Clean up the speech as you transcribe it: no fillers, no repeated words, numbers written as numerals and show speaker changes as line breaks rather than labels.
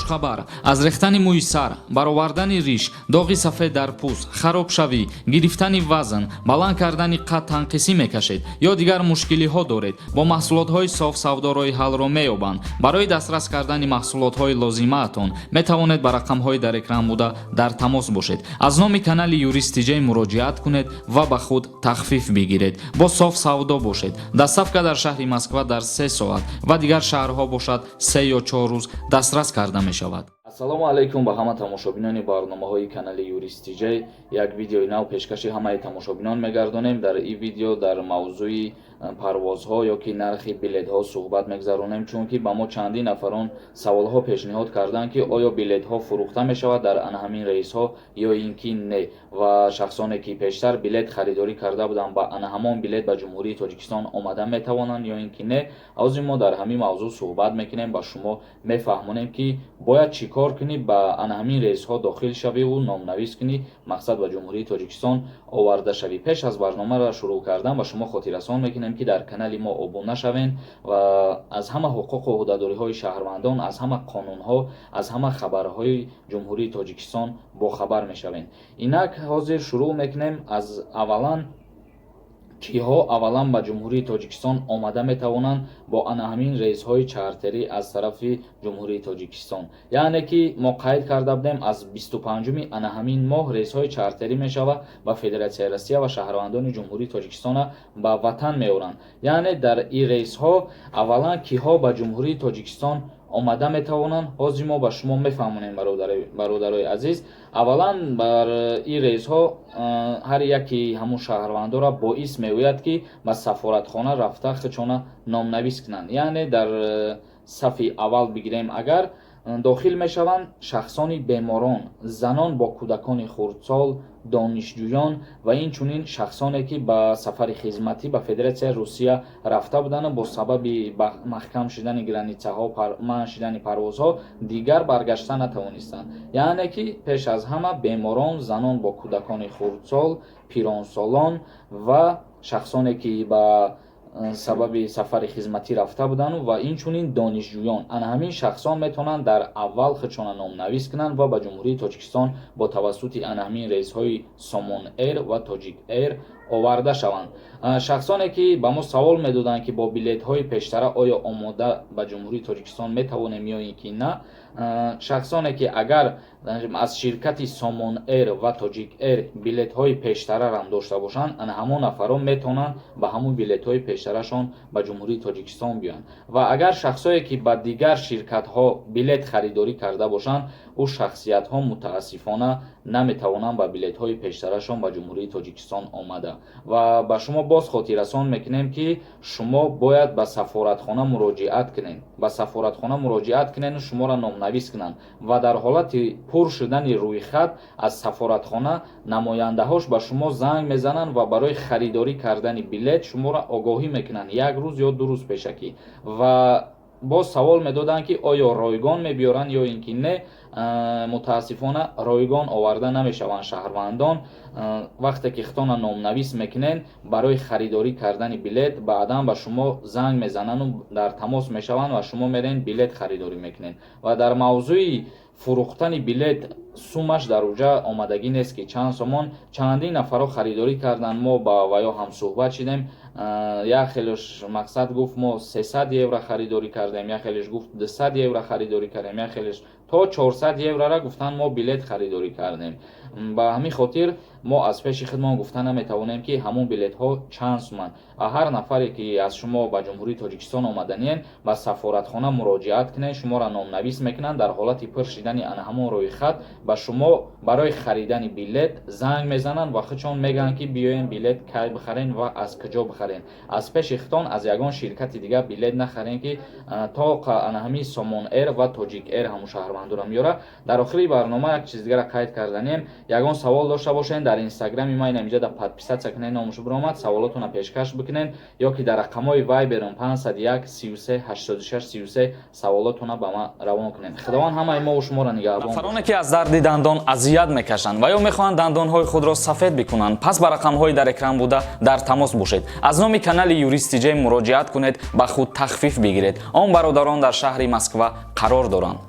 Хушхабар: аз рехтани мӯи сар, баровардани риш, доғи сафед дар пӯст, харобшавӣ, гирифтани вазн, баланд кардани қад танқисӣ мекашед ё дигар мушкилиҳо доред, бо маҳсулотҳои Соф Савдо роҳи ҳаллро меёбанд. Барои дастрас кардани маҳсулотҳои лозимаатон метавонед ба рақамҳои дар экран буда дар тамос бошед. Аз номи канали Юрист Тиҷей муроҷиат кунед ва ба худ тахфиф бигиред. Бо Соф Савдо бошед. Доставка дар шаҳри Москва дар 3 соат ва дигар шаҳрҳо бошад, 3 ё 4 рӯз дастрас карда мешавад. Ассалому алайкум ба ҳама тамошобинони барномаҳои канали Юрист Тиҷей. Як видеои нав пешкаши ҳамаи тамошобинон мегардонем. Дар ин видео дар мавзӯи парвозҳо ё ки нархи билетҳо суҳбат мегзаронем, чунки ба мо чандин нафарон саволҳо пешниҳод карданд, ки оё билетҳо фурӯхта мешавад дар ана ҳамин рейсҳо ё ин ки не, ва шахсоне, ки пештар билет харидорӣ карда буданд, ба ана ҳамон билет ба Ҷумҳурии Тоҷикистон омада метавонанд ё ин ки не. Ҳозир мо дар ҳамин мавзӯъ суҳбат мекунем, ба шумо мефаҳмонем, ки бояд чӣ кор кунӣ, ба ана ҳамин рейсҳо дохил шавиву номнавис кунӣ, мақсад ба Ҷумҳурии Тоҷикистон оварда шавӣ. Пеш аз барномаро шурӯъ кардан ба шумо хотиррасон мекунем, ки дар канали мо обуна шавед ва аз ҳама ҳуқуқу ӯҳдадориҳои шаҳрвандон, аз ҳама қонунҳо, аз ҳама хабарҳои Ҷумҳурии Тоҷикистон бохабар мешавед. Инак, ҳозир шурӯъ мекунем. Аз аввалан, киҳо аввалан ба Ҷумҳурии Тоҷикистон омада метавонанд бо ана ҳамин рейсҳои чартерӣ аз тарафи Ҷумҳурии Тоҷикистон? Яъне ки мо қайд карда будем, аз 25-уми ана ҳамин моҳ рейсҳои чартерӣ мешавад ба Федератсияи Россия ва шаҳрвандони Ҷумҳурии Тоҷикистона ба ватан меоранд. Яъне дар ин рейсҳо аввалан киҳо ба Ҷумҳурии Тоҷикистон омада метавонанд, ҳозир мо ба шумо мефаҳмонем. Бародарои азиз, аввалан бар ин рейсҳо ҳар яки ҳамун шаҳрвандоро боис меояд, ки ба сафоратхона рафта худшона номнавис кунанд. Яъне дар сафи аввал бигирем агар, дохил мешаванд шахсони беморон, занон бо кӯдакони хурдсол, донишҷӯён ва инчунин шахсоне, ки ба сафари хизматӣ ба Федератсияи Русия рафта буданду бо сабаби маҳкам шудани границаҳо, манъ шудани парвозҳо дигар баргашта натавонистанд. Яъне ки пеш аз ҳама беморон, занон бо кӯдакони хурдсол, пиронсолон ва шахсоне, ки ба сабаби сафари хизматӣ рафта буданду ва инчунин донишҷӯён. Ана ҳамин шахсон метавонанд дар аввал худшона номнавис кунанд ва ба Ҷумҳурии Тоҷикистон бо тавассути ана ҳамин рейсҳои Сомон Эйр ва Тоҷик Эйр оварда шаванд. Шахсоне, ки ба мо савол медоданд, ки бо билетҳои пештара оё омода ба Ҷумҳурии Тоҷикистон метавонем ё ин ки на, шахсоне, ки агар аз ширкати Сомон Эйр ва Тоҷик Эйр билетҳои пештарарам дошта бошанд, ана ҳамон нафарон метавонанд ба ҳамон билетҳои пештарашон ба Ҷумҳурии Тоҷикистон биёянд. Ва агар шахсое, ки ба дигар ширкатҳо билет харидорӣ карда бошанд, ӯ шахсиятҳо мутаассифона наметавонанд ба билетҳои пештарашон ба Ҷумҳурии Тоҷикистон омада. Ва ба шумо боз хотиррасон мекунем, ки шумо бояд ба сафоратхона муроҷиат кунед, ба сафоратхона муроҷиат кунеду шуморо номнавис кунанд ва дар ҳолати пур шудани рӯйхат аз сафоратхона намояндаҳош ба шумо занг мезананд ва барои харидорӣ кардани билет шуморо огоҳӣ мекунанд як рӯз ё 2 рӯз пешакӣ. Ва боз савол медоданд, ки оё ройгон мебиёранд ё ин ки не. Мутаассифона, ройгон оварда намешаванд шаҳрвандон. Вақте ки худтона номнавис мекунед барои харидорӣ кардани билет, баъдан ба шумо занг мезананду дар тамос мешаванд ва шумо мерен, билет харидорӣ мекунед. Ва дар мавзӯи фурӯхтани билет, сумаш дар уҷа омадагӣ нест, ки чанд сомон. Чандин нафарҳо харидорӣ карданд, мо ба ваё ҳамсӯҳбат шидем. Як хелеш, мақсад, гуфт, мо 300 евро харидорӣ кардем, як хелеш гуфт, 200 евро харидорӣ кардем, як хелеш то 400 еврора гуфтанд, мо билет харидорӣ кардем. Ба ҳамин хотир мо аз пеши худмон гуфта наметавонем, ки ҳамон билетҳо чанд суманд. Ҳар нафаре, ки аз шумо ба Ҷумҳурии Тоҷикистон омаданиен, ба сафоратхона муроҷиат кунед, шуморо номнавис мекунанд. Дар ҳолати пур шидани ана ҳамон рӯйхат ба шумо барои харидани билет занг мезананд ва худшон мегӯянд, ки биёен, билет кай бихарен ва аз куҷо бихарен. Аз пеши худтон аз ягон ширкати дигар билет нахарен, ки то ана ҳамин Сомон Эйр ва Тоҷик Эйр ҳамун шаҳрвандоро меёрад. Дар охири барнома як чиз дигара қайд карданем. Ягон савол дошта бошед, дар Инстаграми ма инамиҷа да подписаться кунед, номуш биромад, саволотонро пешкаш бикунед ё ки дар рақамҳои Вайберам 501 33 86 33 саволотонро ба ман равон кунед. Худованд ҳамаи мову шуморо нигаҳбон.
Нафароне, ки аз дарди дандон азият мекашанд ва ё мехоҳанд дандонҳои худро сафед бикунанд, пас ба рақамҳои дар экран буда дар тамос бошед. Аз номи канали Юрист Тиҷей муроҷиат кунед, ба худ тахфиф бигиред. Он бародарон дар шаҳри Москва қарор доранд.